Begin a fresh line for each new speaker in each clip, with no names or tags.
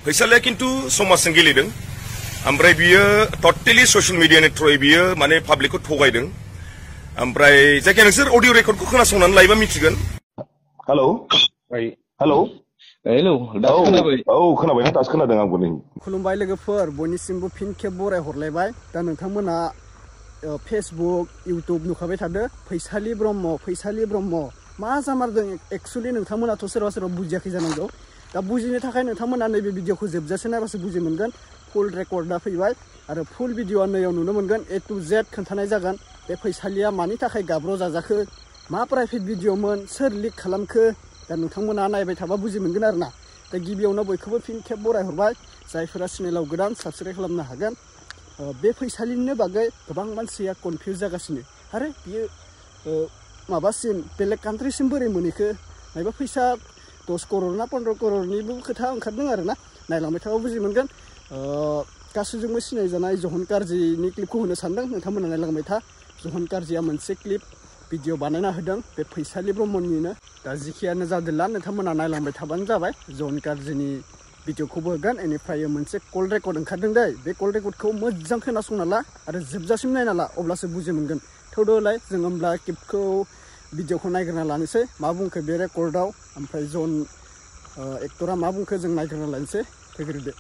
फैसालिया किन्तु समाजजों गेलेदों ओमफ्राय बियो टटेलि ससियेल मिडियानि थ्रुयै बियो माने पाब्लिकखौ थगायदों ओमफ्राय जायखिया नोंसोर अडिअ रेकर्डखौ खोनासंनानै लायोबा मिथिगोन हेलौ हेलौ
हेलौ दासो खोनाबाय
खोनाबायना दासो खोनादों आंबो नै
खुलुमबाय लोगोफोर बयनिसिमबो फिन खेब बराय हरलायबाय दा नोंथांमोना फेसबुक इउट्युब नुखाबाय थादो फैसालि ब्रह्म मा जामारदों एक्चुअली नोंथांमोनाथ' सोरबा सोरबा बुजियाखै जानांगौ दा बुजिनो थाखाय नोंथांमोना नैबे भिडिअखौ जोबजासे नायबासो बुजि मोनगोन फुल रेकर्डा फैबाय आरो फुल भिडिअआ नैयाव नुनो मोनगोन ए टु जेड खोन्थानाय जागोन बे फैसालिया मानि थाखाय गाब्र' जाजाखो मा प्राइभेट भिडिअमोन सोर लिक खालामखो दा नोंथांमोना नायबाय थाबा बुजि मोनगोन आरो ना दा गिबियावनो बयखौबो फिन खेब बराय हरबाय जायफोरा चेनेलाव गोदान साबस्क्राइब खालामनो हागोन बे फैसालिनि बागै गोबां मानसिया कनफिउज जागासिनो आरो बियो माबासिम बेलेग कान्ट्रिसिम बोरै मोनहैखो मायबा फैसा 10 करोड़ ना 15 करोड़निबो खोथा ओंखारदों आरो ना नायलांबाय थाबा बुजि मोनगोन गासैजोंबो सिनायजानाय जहन कारजिनि क्लिपखौ होनो सानदों नोंथांमोना नायलांबाय था जहन कारजिया मोनसे क्लिप भिडिअ बानायना होदों बे फैसालि ब्रह्मनिनो दा जिखियानो जादोंला नोंथांमोना नायलांबाय थाबानो जाबाय जहन कारजिनि भिडिअखौबो होगोन बेनिफ्राय मोनसे कल रेकर्ड ओंखारदों दै बे कल रेकर्डखौ मोजां खोनासंना ला आरो जोबजासिम नायना ला अब्लासो बुजि मोनगोन थौदोलाय जों होमब्ला क्लिपखौ भिडिअखौ नायग्रोना लानोसै मा बुंखो बे रेकर्डआव ओमफ्राय जन एक्टरा मा बुंखो जों नायग्रोना लानोसै फैग्रोदो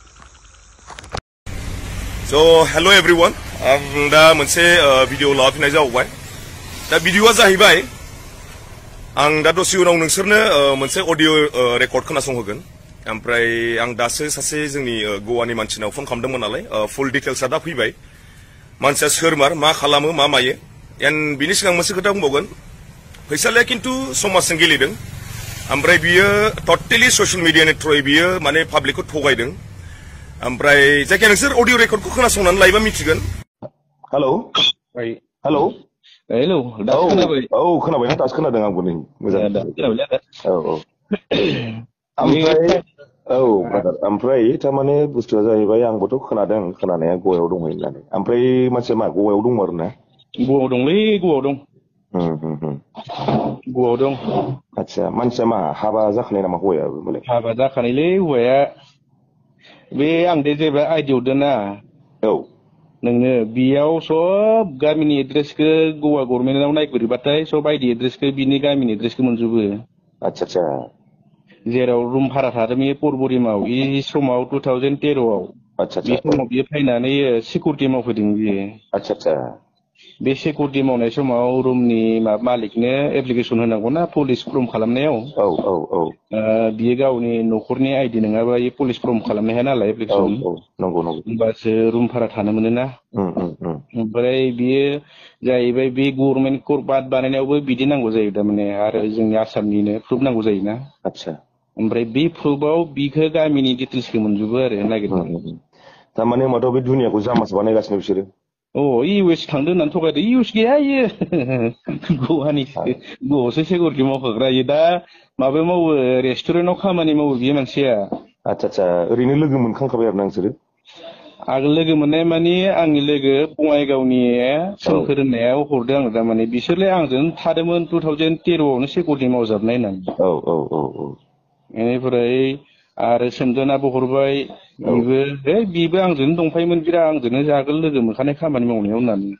So hello everyone आं दा मोनसे भिडिअ लाफिननाय जाबाय दा भिडिअआ जाहैबाय आं दा दसे उनाव नोंसोरनो मोनसे अडिअ रेकर्ड खोनासंहोगोन ओमफ्राय आं दासो सासे जोंनि गवानि मानसिनाव फन खालामदोंमोन नालाय फुल डिटेल्सआ दा फैबाय मानसिया सोरमार मा खालामो मा मायो एन्ड बिनि सिगां मोनसे खोथा बुंबावगोन फैसालिया किन्तु समाजजों गेलेदों ओमफ्राय बियो टटेलि ससियेल मिडियानि थ्रुयै बियो माने पाब्लिकखौ थगायदों ओमफ्राय जायखिया नोंसोर अडिअ रेकर्डखौ खोनासंनानै लायोबा मिथिगोन हेलौ हेलौ
हेलौ दासो खोनाबाय
खोनाबायना दासो खोनादों आंबो नै मोजां ओमफ्राय थारमाने बुस्थुआ जाहैबाय आंबोथ' खोनादों खोनानाया गवायाव दङ होननानै ओमफ्राय मानसिया मा गवायाव दङ आरो ना
गवायाव दंलै गवायाव दं गवायाव दं
आच्छा मानसिया मा हाबा जाखानाय नामा हौवायाबो मालाय
हाबा जाखानायलै हौवाया बे आं दे जेब्ला आइडि हरदोंना नोंनो बेयाव सब गामिनि एड्रेसखौ गवा गभर्नमेन्टआव नायगिरबाथाय सब आइडि एड्रेसखौ बिनि गामिनि एड्रेसखौ मोनजोबो
आच्छा
जेराव रुम भारा थादों बे परबरिमाव बे समाव 2013 बे समाव बियो फैनानै सिकिउरिटि मावफैदों बियो
आच्छा
बे सिकिउरिटि मावनाय समाव रुमनि मालिकनो एप्लिकेसन होनांगौना पुलिस फर्म खालामनायाव बियो गावनि न'खरनि आइडि नङाबा बे पुलिस फर्म खालामनो हाया नालाय एप्लिकेसन होमबासो रुम भारा थानो मोनोना ओमफ्राय बियो जाहैबाय बे गभर्नमेन्ट कर्ट बानायनायावबो बिदि नांगौ जायो थारमाने आरो जोंनि आसामनिनो प्रुफ नांगौ जायोना
आच्छा
ओमफ्राय बे प्रुफआव बिखौ गामिनि डिटेल्सखौ मोनजोबो आरो नागिरनानै
थारमाने होमबाथ' बे दुनियाखौ जामासो बानायगासिनो बिसोरो
इउएस थांदों होननानै थगायदो इउएस गैया इयो गवासो सिकिउरिटि मावखाग्रा इयो दा माबायाव मावो रेस्टुरेन्टआव खामानि मावो बियो मानसिया
आच्छा ओरैनो लोगो मोनखांखाबाय आरो ना नोंसोरो
आगोल लोगो मोननाय माने आंनि लोगो बङाइगावनि सोमखोर होननायाव हरदों आङो थारमाने बिसोरलाय आंजों थादोंमोन 2013आवनो सिकिउरिटि मावजाबनाय होननानै बेनिफ्राय आरो सोमदोनाबो हरबाय बिबो आंजोंनो दंफायोमोन बिराद आंजोंनो आगोल लोगो मोनखानाय खामानि मावनायाव होननानै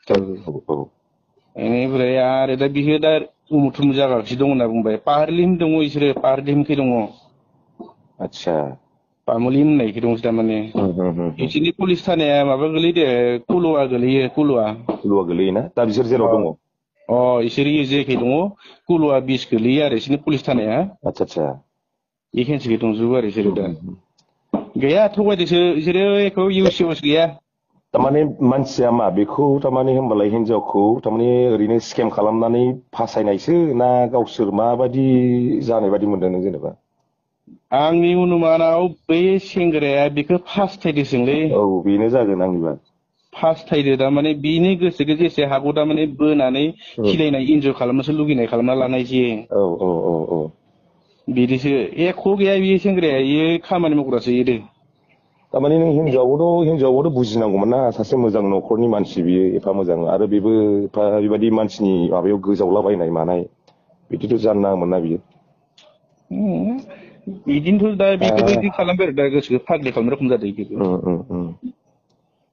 बेनिफ्राय आरो दा बियो दा उमुथुमु जागासिनो दं होनना बुंबाय पाहारलिम दङ बिसोरो पाहारलिमखै दङ
आच्छा
पामुलि होननायखै दंसो थारमाने बिसोरनि पुलिस थानाया माबा गोलैदो कुलुवा गोलैयो कुलुवा
गोलैयोना दा बिसोर जेराव दङ
इसोर जेखै दङ कुलुवा 20 गोलैयो आरो बिसोरनि पुलिस थानाया
आच्छा
एखेन्सिखै दंजोबो आरो बिसोरो दा गैया थगायदोसो बिसोरो एख' इउएस गैया
थारमाने मानसिया मा बेखौ थारमाने होमबालाय हिनजावखौ थारमाने ओरैनो स्केम खालामनानै फासायनायसो ना गावसोर माबायदि जानाय बायदि मोनदों नों जेनेबा
आंनि अनुमानाव बै सेंग्राया बेखौ फास्थायदोंसोंलै
बेनो जागोन आंनिबा
फास्थायदो थारमाने बिनि गोसोखौ जेसे हागौ थारमाने बोनानै खिलायनाय इन्जय खालामनोसो लुगैनाय खालामना लानाय जे बिदिसो एख' गैया बे सेंग्राया इयो खामानि मावग्रासो इयो
थारमाने नों हिनजावाबोथ' बुजिनांगौमोन ना सासे मोजां न'खरनि मानसि बियो एफा मोजां आरो बेबो एफा बेबायदि मानसिनि माबायाव गोजावलाबायनाय मानाय बिदिथ' जानो नाङामोन ना बियो
बिदिनोथ' दा बेखौबो बिदि खालामबाय दा गोसोखौ फाग्लि खालामनो रखम जादों बेखौबो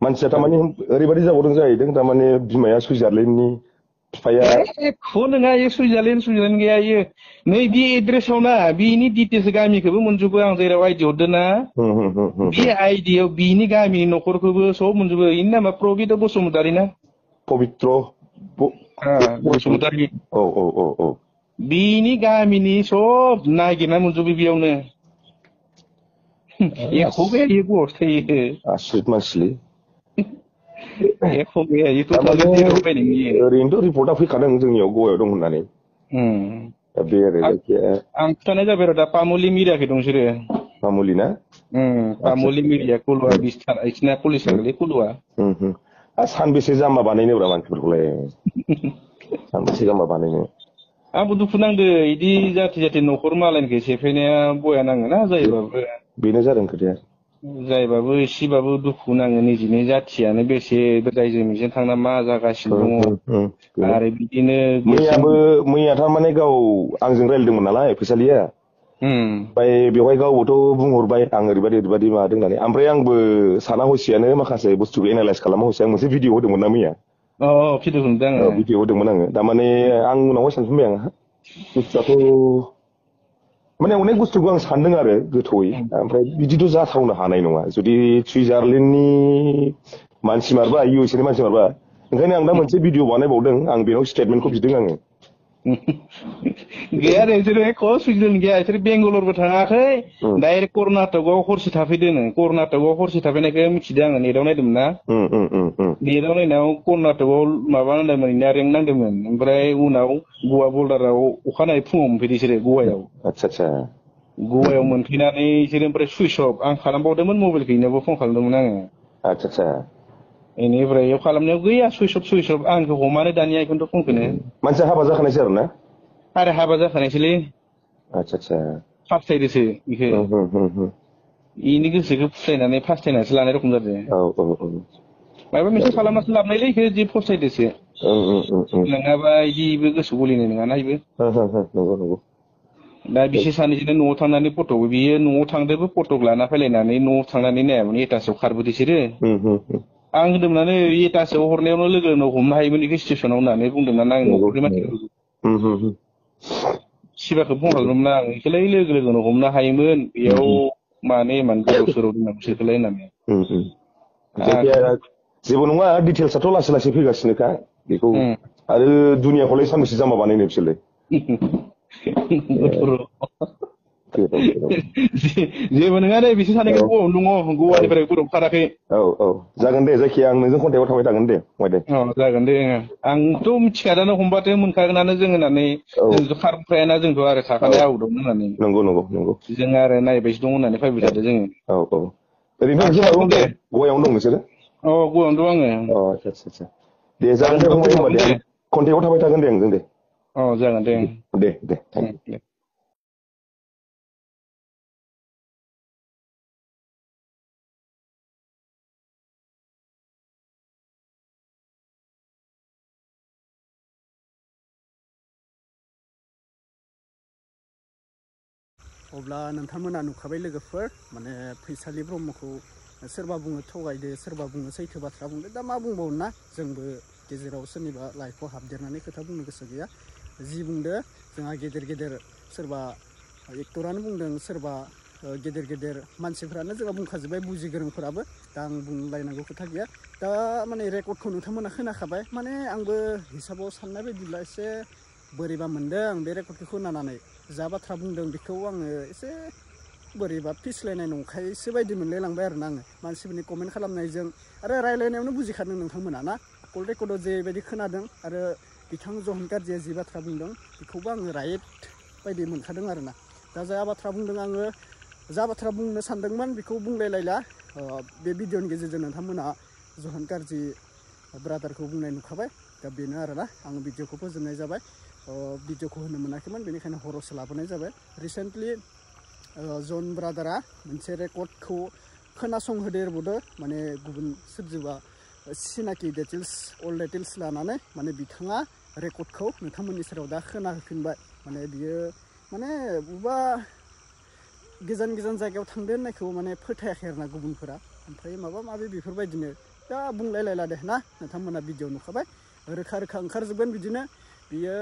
मानसिया थारमाने ओरैबायदि जाबावदों जाहैदों थारमाने बिमाया सुइजारलेण्डनि बिफाया
एख' नङा इयो सुइजारलेण्ड गैया इयो नै बे एड्रेसाव ना बिनि डिटेल्स गामिखौबो मोनजोबो आं जेराव आइडि हरदों ना बे आइडियाव बिनि गामिनि न'खरखौबो सब मोनजोबो इनि नामा प्रबित बसुमतारी ना
पबित्र
बसुमतारी
औ
बिनि गामिनि सब नागिरना मोनजोबो बेयावनो एख' गैया इयो गवासो थायो
आसरित मानसिलै
एख' गैया इयो टटेलि जेराव फैनाय इयो
ओरैनोथ' रिपर्टआ फैखादों जोंनियाव गवायाव दं होननानै दा बे आरो जायखिया
आं खिथानाय जाबाय र' दा पामुलि मिरियाखै दं बिसोरो
मामुलि ना
पामुलि मिरिया कुलुवा बिसिना पुलिस थांलै कुलुवा
सानबेसे जाम्बा बानायनोब्रा मानसिफोरखौलाय सानबेसे जाम्बा बानायनो
आंबो दुखु नांदो इदि जाथि न'खर मालायनिखौ सेफायनाया बया नाङोना जायोबाबो
बेनो जादों खोथाया
जायबाबो एसेबाबो दुखु नाङो निजिनि जाथियानो बेसे रायजो मिजों थांना मा जागासिनो दङ आरो बिदिनो
मैया थारमाने गाव आंजों रायज्लायदोंमोन नालाय फैसालिया ओमफ्राय बेवहाय गावबोथ' बुंहरबाय आं ओरैबायदि माबादों होननानै ओमफ्राय आंबो साना हसियानो माखासे बुस्थुखौ एनालाइज खालामा हसिया आं मोनसे भिडिअ होदोंमोन ना मैया
भिडिअ होदों आङो
भिडिअ होदोंमोन आङो थारमाने आं उनावहाय सानफिनबाय आं बुस्थुआथ' माने अनेक बुस्थुखौ आं सानदों आरो गोथौयै ओमफ्राय बिदिथ' जाथावनो हानाय नङा जुदि सुइजारलेण्डनि मानसि मारबा इउ एस नि मानसि मारबा ओंखायनो आं दा मोनसे भिडिअ बानायबावदों आं बेनाव स्टेटमेन्टखौ बिदों आङो
गैया बिसोरो एख' सुइजारलेण्ड गैया बिसोर बेंगालरबो थाङाखै डाइरेक्ट कर्नाटकआव हरसे थाफैदों कर्नाटकआव हरसे थाफैनायखौ मिथिदों आङो नेटआव नायदोंमोन ना नेटआव नायनायाव कर्नाटकआव माबा नांदोंमोन रेंक नांदोंमोन ओमफ्राय उनाव गवा बर्डाराव अखानायै फुङाव मोनफैदों बिसोरो गवायाव गवायाव मोनफैनानै बिसोरो ओमफ्राय सुइस अफ आं खालामबावदोंमोन मबाइल गैनायावबो फन खालामदोंमोन आङो बेनिफ्राय बेयाव खालामनायाव गैया सुइस अफ आंखौ हमानो दानिया बेखौनोथ' फनखौनो
मानसिया हाबा जाखानायसै आरो ना
आरो हाबा जाखानायसोलै फास्थायदोसो बेखौ इनि गोसोखौ फुस्लायनानै फास्थायनानैसो लानाय रखम जादों माबा मोनसे खालामनासो लाबोनायलै इखौ जि फस्थायदोसो नङाबा इदिबो गोसो गलिनाय नङाना इबो
नंगौ
दा बिसोर सानैजोंनो न'आव थांनानै फटक बियो न'आव थांदोंबो फटक लाना फैलायनानै न'आव थांनानै नायामोन एटासआव खारबोदों बिसोरो आं होनदोंमोन एटासआव हरनायावनो लोगो हमनो हायोमोन बेखौ स्टेसनाव होननानै बुंदोंमोन आं न'खरनि मानसिफोरखौ सिबाखौ फन खालामदोंमोन आं बेखौलाय लोगोनो हमनो हायोमोन बेयाव मानो इमान गोदाव सोराव दोननांगौ बिसोरखौलाय होननानै
जेबो नङा डिटेल्सआथ' लासै लासै फैगासिनोखा बेखौ आरो दुनियाखौलाय सानबेसे जाम्बा बानायनो बिसोरलाय
जेबो नङा दे बिसोर सानैखौ गवायावनो दङ गवानिफ्राय बरफ खाराखै
जागोन दे जायखिया आं नोंजों कन्टेक्टआव थाबाय थागोन दे
जागोन दे आंथ' मिथिखादानो हमबाथाय मोनखागोनानो जों होननानै जोंथ' खारबोखायाना जोंथ' आरो थाखानाय आउटआव होननानै
नंगौ
जों आरो नायबायसो दं होननानै फैबाय थादों जोङो
ओरैनो नोंसोर गवायावनो दं नोंसोरो
गवायावनो दं आङो
आदसा दे जागोन दे फंबाय होनबा दे कन्टेक्टआव थाबाय थागोन दे आंजों दे
जागोन दे
थेंक इउ
अब्ला नोंथांमोना नुखाबाय लोगोफोर माने फैसालि ब्रह्मखौ सोरबा बुङो थगायदो सोरबा बुङो सैथो बाथ्रा बुंदो दा मा बुंबावनो ना जोंबो गेजेराव सोरनिबा लाइफआव हाबदेरनानै खोथा बुंनो गोसो गैया जि बुंदो जोंहा गेदेर सोरबा एक्टरानो बुंदों सोरबा गेदेर मानसिफोरानो जोंहा बुंखाजोब्बाय बुजि गोरोंफोराबो दा आं बुंलायनांगौ खोथा गैया दा माने रेकर्डखौ नोंथांमोना खोनाखाबाय माने आंबो हिसाबाव साननाय बायदिब्ला एसे बोरैबा मोनदों बे रेकर्डखौ खोनानानै जा बाथ्रा बुंदों बेखौ आङो एसे बोरैबा फिस्लायनाय नंखायसो बायदि मोनलायलांबाय आरोना आङो मानसिफोरनि कमेन्ट खालामनायजों आरो रायलायनायावनो बुजिखादों नोंथांमोना ना कल रेकर्डआव जेबायदि खोनादों आरो बिथां जहन गार्जिया जि बाथ्रा बुंदों बेखौबो आङो राइट बायदि मोनखादों आरोना दा जा बाथ्रा बुंदों आङो जा बाथ्रा बुंनो सानदोंमोन बेखौ बुंलायलायला बे भिडिअनि गेजेरजों नोंथांमोना जहन गार्जि ब्रादारखौ बुंनाय नुखाबाय दा बेनो आरोना आं भिडिअखौ फोजोबनाय जाबाय भिडिअखौ होनो मोनाखैमोन बेनिखायनो हरावसो लाबोनाय जाबाय रिसेन्टलि जन ब्रादारा मोनसे रेकर्डखौ खोनासंहोदेरबावदो माने गुबुन सोरजोंबा सिनाखि अल डिटेल्स लानानै माने बिथाङा रेकर्डखौ नोंथांमोननि सेराव दा खोनाहोफिनबाय माने बियो माने बबेबा गोजान गोजान जायगायाव थांदो होननायखौ माने फोथायाखै आरोना गुबुनफोरा ओमफ्राय माबा माबि बेफोरबायदिनो दा बुंलायलायला दे ना नोंथांमोना भिडिअ नुखाबाय रोखा रोखा ओंखारजोबगोन बिदिनो बियो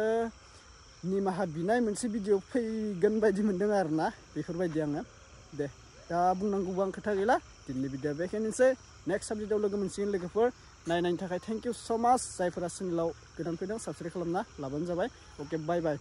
निमाहा बिनाय मोनसे भिडिअ फैगोन बायदि मोनदों आरोना बेफोरबायदि आङो दे दा बुंनांगौबो आं खोथा गैला दिनैनि भिडिअ बेखिनिसै नेक्स्ट साबजेक्टआव लोगो मोनसिगोन लोगोफोर नायनायनि थाखाय थेंक इउ स' माच जायफोरा चेनेलाव गोदान फैदों साबस्क्राइब खालामना लाबानो जाबाय अके बाय बाय